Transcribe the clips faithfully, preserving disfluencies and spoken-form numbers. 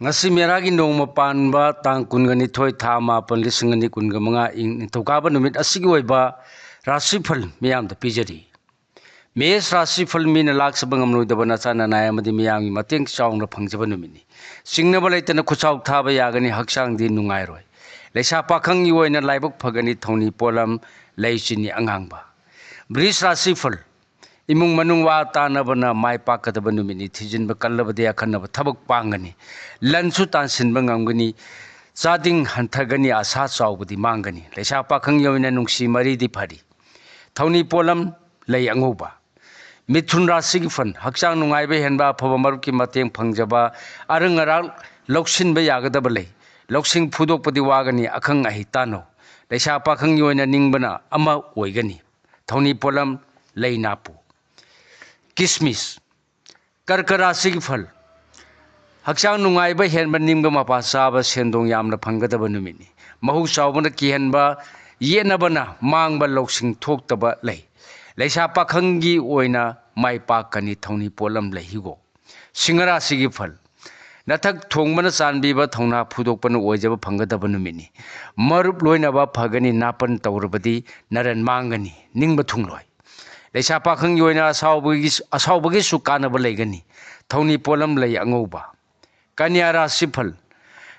ꯉꯁꯤ ꯃꯦꯔꯥꯒꯤ ꯅꯣꯡꯃ ꯄꯥꯟꯕ ꯇꯥꯡ ꯀꯨꯟꯒ ꯅꯤꯊꯣꯏ, ꯊꯥ ꯃꯥꯄꯟ, ꯂꯤꯁꯤꯡ ꯑꯅꯤ ꯀꯨꯟꯒ ꯃꯉꯥ, ꯏꯪ ꯅꯤꯡꯊꯧꯀꯥꯕ ꯅꯨꯃꯤꯠ ꯑꯁꯤꯒꯤ ꯑꯣꯏꯕ ꯔꯥꯁꯤꯐꯜ ꯃꯤꯌꯥꯝꯗ ꯄꯤꯖꯔꯤ꯫ ꯃꯦꯁ ꯔꯥꯁꯤꯐꯜ ꯃꯤꯅ ꯂꯥꯛꯆꯕ ꯉꯝꯂꯣꯏꯗꯕ ꯅꯆꯥ ꯅꯅꯥꯏ ꯑꯃꯗꯤ ꯃꯤꯌꯥꯝꯒꯤ ꯃꯇꯦꯡ ꯆꯥꯎꯅ ꯐꯪꯖꯕ ꯅꯨꯃꯤꯠꯅꯤ꯫ ꯆꯤꯡꯅꯕ ꯂꯩꯇꯅ ꯈꯨꯠꯆꯥꯎ ꯊꯥꯕ ꯌꯥꯒꯅꯤ, ꯍꯛꯆꯥꯡꯗꯤ ꯅꯨꯡꯉꯥꯏꯔꯣꯏ꯫ ꯂꯩꯁꯥ ꯄꯥꯈꯪꯒꯤ ꯑꯣꯏꯅ ꯂꯥꯏꯕꯛ ꯐꯒꯅꯤ, ꯊꯧꯅꯤ ꯄꯣꯠꯂꯝ ꯂꯩ ꯆꯤꯅꯤ ꯑꯉꯥꯡꯕ꯫ ꯕ꯭ꯔꯤꯖ ꯔꯥꯁꯤꯐꯜ ꯏꯃꯨꯡ ꯃꯅꯨꯡ ꯋꯥ ꯇꯥꯅꯕꯅ ꯃꯥꯏ ꯄꯥꯛꯀꯗꯕ ꯅꯨꯃꯤꯠꯅꯤ꯫ ꯊꯤꯖꯤꯟꯕ ꯀꯜꯂꯕꯗꯤ ꯑꯈꯟꯅꯕ ꯊꯕꯛ ꯄꯥꯡꯒꯅꯤ꯫ ꯂꯟꯁꯨ ꯇꯥꯟꯁꯤꯟꯕ ꯉꯝꯒꯅꯤ꯫ ꯆꯥꯗꯤꯡ ꯍꯟꯊꯒꯅꯤ, ꯑꯁꯥ ꯆꯥꯎꯕꯗꯤ ꯃꯥꯡꯒꯅꯤ꯫ ꯂꯩꯁꯥ ꯄꯥꯈꯪꯒꯤ ꯑꯣꯏꯅ ꯅꯨꯡꯁꯤ ꯃꯔꯤꯗꯤ ꯐꯔꯤ꯫ ꯊꯧꯅꯤ ꯄꯣꯠꯂꯝ ꯂꯩ ꯑꯉꯧꯕ꯫ ꯃꯤꯊꯨꯟ ꯔꯥꯁꯤꯒꯤ ꯐꯟ, ꯍꯛꯆꯥꯡ ꯅꯨꯡꯉꯥꯏꯕ ꯍꯦꯟꯕ, ꯑꯐꯕ ꯃꯔꯨꯞꯀꯤ ꯃꯇꯦꯡ ꯐꯪꯖꯕ, ꯑꯔꯪ ꯑꯔꯥꯛ ꯂꯧꯁꯤꯟꯕ ꯌꯥꯒꯗꯕ ꯂꯩ꯫ ꯂꯧꯁꯤꯡ ꯐꯨꯗꯣꯛꯄꯗꯤ ꯋꯥꯒꯅꯤ, ꯑꯈꯪ ꯑꯍꯩ ꯇꯥꯟꯅꯧ꯫ ꯂꯩꯁꯥ ꯄꯥꯈꯪꯒꯤ ꯑꯣꯏꯅ ꯅꯤꯡꯕꯅ ꯑꯃ ꯑꯣꯏꯒꯅꯤ꯫ ꯊꯧꯅꯤ ꯄꯣꯠꯂꯝ ꯂꯩ ꯅꯥꯄꯨ꯫ ꯀꯤꯁꯃꯤꯁ꯫ ꯀꯔꯀ ꯔꯥꯁꯤꯒꯤ ꯐꯜ꯫ ꯍꯛꯆꯥꯡ ꯅꯨꯡꯉꯥꯏꯕ ꯍꯦꯟꯕ, ꯅꯤꯡꯕ ꯃꯄꯥ ꯆꯥꯕ, ꯁꯦꯟꯗꯣꯡ ꯌꯥꯝꯅ ꯐꯪꯒꯗꯕ ꯅꯨꯃꯤꯠꯅꯤ꯫ ꯃꯍꯧ ꯆꯥꯎꯕꯅ ꯀꯤꯍꯟꯕ, ꯌꯦꯠꯅꯕꯅ ꯃꯥꯡꯕ, ꯂꯧꯁꯤꯡ ꯊꯣꯛꯇꯕ ꯂꯩ꯫ ꯂꯩꯁꯥ ꯄꯥꯈꯪꯒꯤ ꯑꯣꯏꯅ ꯃꯥꯏ ꯄꯥꯛꯀꯅꯤ, ꯊꯧꯅꯤ ꯄꯣꯠꯂꯝ ꯂꯩ ꯍꯤꯒꯣꯛ꯫ ꯁꯤꯡꯍ ꯔꯥꯁꯤꯒꯤ ꯐꯜ꯫ ꯅꯊꯛ ꯊꯣꯡꯕꯅ ꯆꯥꯟꯕꯤꯕ, ꯊꯧꯅꯥ ꯐꯨꯗꯣꯛꯄꯅ ꯑꯣꯏꯖꯕ ꯐꯪꯒꯗꯕ ꯅꯨꯃꯤꯠꯅꯤ꯫ ꯃꯔꯨꯞ ꯂꯣꯏꯅꯕ ꯐꯒꯅꯤ, ꯅꯥꯄꯟ ꯇꯧꯔꯕꯗꯤ ꯅꯔꯟ ꯃꯥꯡꯒꯅꯤ, ꯅꯤꯡꯕ ꯊꯨꯡꯂꯣꯏ꯫ ꯂꯩꯁꯥ ꯄꯥꯈꯪꯒꯤ ꯑꯣꯏꯅ ꯑꯁꯥꯎꯕꯒꯤ-, ꯑꯁꯥꯎꯕꯒꯤꯁꯨ ꯀꯥꯟꯅꯕ ꯂꯩꯒꯅꯤ꯫ ꯊꯧꯅꯤ ꯄꯣꯠꯂꯝ ꯂꯩ ꯑꯉꯧꯕ꯫ ꯀꯟꯌꯥ ꯔꯥꯁꯤꯐꯜ꯫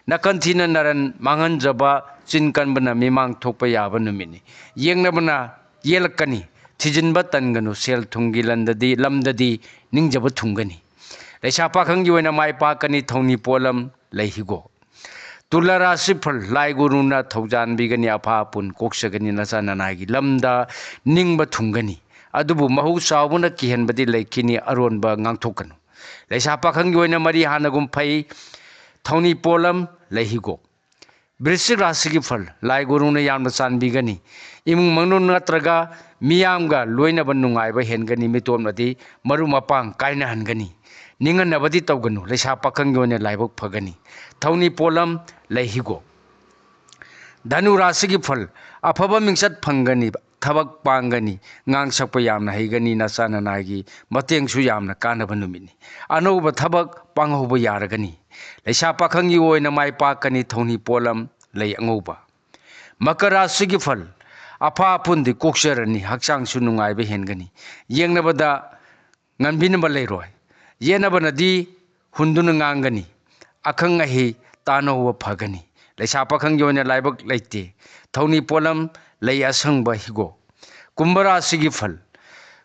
ꯅꯥꯀꯟ ꯊꯤꯅ ꯅꯔꯟ ꯃꯥꯡꯍꯟꯖꯕ, ꯆꯤꯟ ꯀꯟꯕꯅ ꯃꯤꯃꯥꯡ ꯊꯣꯛꯄ ꯌꯥꯕ ꯅꯨꯃꯤꯠꯅꯤ꯫ ꯌꯦꯡꯅꯕꯅ ꯌꯦꯜꯂꯛꯀꯅꯤ꯫ ꯊꯤꯖꯤꯟꯕ ꯇꯟꯒꯅꯨ, ꯁꯦꯜ ꯊꯨꯝꯒꯤ ꯂꯟꯗꯗꯤ, ꯂꯝꯗꯗꯤ ꯅꯤꯡꯖꯕ ꯊꯨꯡꯒꯅꯤ꯫ ꯂꯩꯁꯥ ꯄꯥꯈꯪꯒꯤ ꯑꯣꯏꯅ ꯃꯥꯏ ꯄꯥꯛꯀꯅꯤ, ꯊꯧꯅꯤ ꯄꯣꯠꯂꯝ ꯂꯩ ꯍꯤꯒꯣꯛ꯫ ꯇꯨꯂꯥ ꯔꯥꯁꯤꯐꯜ, ꯂꯥꯏ ꯒꯨꯔꯨꯅ ꯊꯧꯖꯥꯟꯕꯤꯒꯅꯤ, ꯑꯐꯥ ꯑꯄꯨꯟ ꯀꯣꯛꯆꯒꯅꯤ, ꯅꯆꯥ ꯅꯅꯥꯏꯒꯤ ꯂꯝꯗ ꯅꯤꯡꯕ ꯊꯨꯡꯒꯅꯤ꯫ ꯑꯗꯨꯕꯨ ꯃꯍꯧ ꯆꯥꯎꯕꯅ ꯀꯤꯍꯟꯕꯗꯤ ꯂꯩꯈꯤꯅꯤ, ꯑꯔꯣꯟꯕ ꯉꯥꯡꯊꯣꯛꯀꯅꯨ꯫ ꯂꯩꯁꯥ ꯄꯥꯈꯪꯒꯤ ꯑꯣꯏꯅ ꯃꯔꯤ ꯍꯥꯟꯅꯒꯨꯝ ꯐꯩ, ꯊꯧꯅꯤ ꯄꯣꯠꯂꯝ ꯂꯩ ꯍꯤꯒꯣꯛ꯫ ꯕ꯭ꯔꯤꯁꯤꯛ ꯔꯥꯁꯤꯒꯤ ꯐꯜ, ꯂꯥꯏ ꯒꯨꯔꯨꯅ ꯌꯥꯝꯅ ꯆꯥꯟꯕꯤꯒꯅꯤ꯫ ꯏꯃꯨꯡ ꯃꯅꯨꯡ ꯅꯠꯇ꯭ꯔꯒ ꯃꯤꯌꯥꯝꯒ ꯂꯣꯏꯅꯕ ꯅꯨꯡꯉꯥꯏꯕ ꯍꯦꯟꯒꯅꯤ, ꯃꯤꯇꯣꯞꯅꯗꯤ ꯃꯔꯨꯞ ꯃꯄꯥꯡ ꯀꯥꯏꯅꯍꯟꯒꯅꯤ꯫ ꯅꯤꯡꯍꯟꯅꯕꯗꯤ ꯇꯧꯒꯅꯨ, ꯂꯩꯁꯥ ꯄꯥꯈꯪꯒꯤ ꯑꯣꯏꯅ ꯂꯥꯏꯕꯛ ꯐꯒꯅꯤ꯫ ꯊꯧꯅꯤ ꯄꯣꯠꯂꯝ ꯂꯩ ꯍꯤꯒꯣꯛ꯫ ꯙꯅꯨ ꯔꯥꯁꯤꯒꯤ ꯐꯜ, ꯑꯐꯕ ꯃꯤꯡꯆꯠ ꯐꯪꯒꯅꯤ, ꯊꯕꯛ ꯄꯥꯡꯒꯅꯤ꯫ ꯉꯥꯡ ꯁꯛꯄ ꯌꯥꯝꯅ ꯍꯩꯒꯅꯤ꯫ ꯅꯆꯥ ꯅꯅꯥꯏꯒꯤ ꯃꯇꯦꯡꯁꯨ ꯌꯥꯝꯅ ꯀꯥꯟꯅꯕ ꯅꯨꯃꯤꯠꯅꯤ꯫ ꯑꯅꯧꯕ ꯊꯕꯛ ꯄꯥꯡꯍꯧꯕ ꯌꯥꯔꯒꯅꯤ꯫ ꯂꯩꯁꯥ ꯄꯥꯈꯪꯒꯤ ꯑꯣꯏꯅ ꯃꯥꯏ ꯄꯥꯛꯀꯅꯤ꯫ ꯊꯧꯅꯤ ꯄꯣꯠꯂꯝ ꯂꯩ ꯑꯉꯧꯕ꯫ ꯃꯀꯔ ꯔꯥꯁꯤꯒꯤ ꯐꯜ: ꯑꯐꯥ ꯑꯐꯨꯟꯗꯤ ꯀꯣꯛꯆꯔꯅꯤ꯫ ꯍꯛꯆꯥꯡꯁꯨ ꯅꯨꯡꯉꯥꯏꯕ ꯍꯦꯟꯒꯅꯤ꯫ ꯌꯦꯡꯅꯕꯗ ꯉꯝꯕꯤꯅꯕ ꯂꯩꯔꯣꯏ꯫ ꯌꯦꯠꯅꯕꯅꯗꯤ ꯍꯨꯟꯗꯨꯅ ꯉꯥꯡꯒꯅꯤ꯫ ꯑꯈꯪ ꯑꯍꯩ ꯇꯥꯟꯅꯍꯧꯕ ꯐꯒꯅꯤ꯫ ꯂꯩꯁꯥ ꯄꯥꯈꯪꯒꯤ ꯑꯣꯏꯅ ꯂꯥꯏꯕꯛ ꯂꯩꯇꯦ꯫ ꯊꯧꯅꯤ ꯄꯣꯠꯂꯝ ꯂꯩ ꯑꯁꯪꯕ ꯍꯤꯒꯣꯛ꯫ ꯀꯨꯝꯚ ꯔꯥꯁꯤꯒꯤ ꯐꯜ: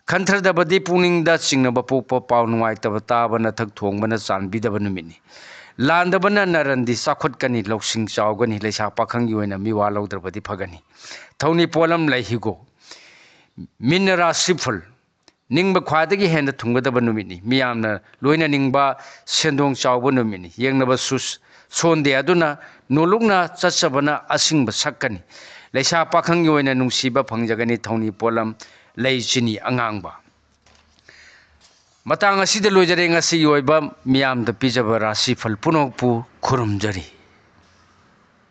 ꯈꯟꯊꯗꯕꯗꯤ ꯄꯨꯛꯅꯤꯡꯗ ꯆꯤꯡꯅꯕ ꯄꯣꯛꯄ, ꯄꯥꯎ ꯅꯨꯡꯉꯥꯏꯇꯕ ꯇꯥꯕ, ꯅꯊꯛ ꯊꯣꯡꯕꯅ ꯆꯥꯟꯕꯤꯗꯕ ꯅꯨꯃꯤꯠꯅꯤ꯫ ꯂꯥꯟꯗꯕꯅ ꯅꯔꯟꯗꯤ ꯆꯥꯎꯈꯠꯀꯅꯤ, ꯂꯧꯁꯤꯡ ꯆꯥꯎꯒꯅꯤ꯫ ꯂꯩꯁꯥ ꯄꯥꯈꯪꯒꯤ ꯑꯣꯏꯅ ꯃꯤꯋꯥ ꯂꯧꯗ꯭ꯔꯕꯗꯤ ꯐꯒꯅꯤ꯫ ꯊꯧꯅꯤ ꯄꯣꯠꯂꯝ ꯂꯩ ꯍꯤꯒꯣꯛ꯫ ꯃꯤꯟꯅ ꯔꯥꯁꯤꯐꯜ: ꯅꯤꯡꯕ ꯈ꯭ꯋꯥꯏꯗꯒꯤ ꯍꯦꯟꯅ ꯊꯨꯡꯒꯗꯕ ꯅꯨꯃꯤꯠꯅꯤ꯫ ꯃꯤꯌꯥꯝꯅ ꯂꯣꯏꯅ ꯅꯤꯡꯕ ꯁꯦꯟꯗꯣꯡ ꯆꯥꯎꯕ ꯅꯨꯃꯤꯠꯅꯤ꯫ ꯌꯦꯡꯅꯕꯁꯨ ꯁꯣꯟꯗꯦ, ꯑꯗꯨꯅ ꯅꯣꯂꯨꯛꯅ ꯆꯠꯆꯕꯅ ꯑꯁꯤꯡꯕ ꯁꯛꯀꯅꯤ꯫ ꯂꯩꯁꯥ ꯄꯥꯈꯪꯒꯤ ꯑꯣꯏꯅ ꯅꯨꯡꯁꯤꯕ ꯐꯪꯖꯒꯅꯤ꯫ ꯊꯧꯅꯤ ꯄꯣꯠꯂꯝ ꯂꯩ ꯆꯤꯅꯤ ꯑꯉꯥꯡꯕ꯫ ꯃꯇꯥꯡ ꯑꯁꯤꯗ ꯂꯣꯏꯖꯔꯦ ꯉꯁꯤꯒꯤ ꯑꯣꯏꯕ ꯃꯤꯌꯥꯝꯗ ꯄꯤꯖꯕ ꯔꯥꯁꯤꯐꯜ ꯄꯨꯝꯅꯃꯛꯄꯨ ꯈꯨꯔꯨꯝꯖꯔꯤ꯫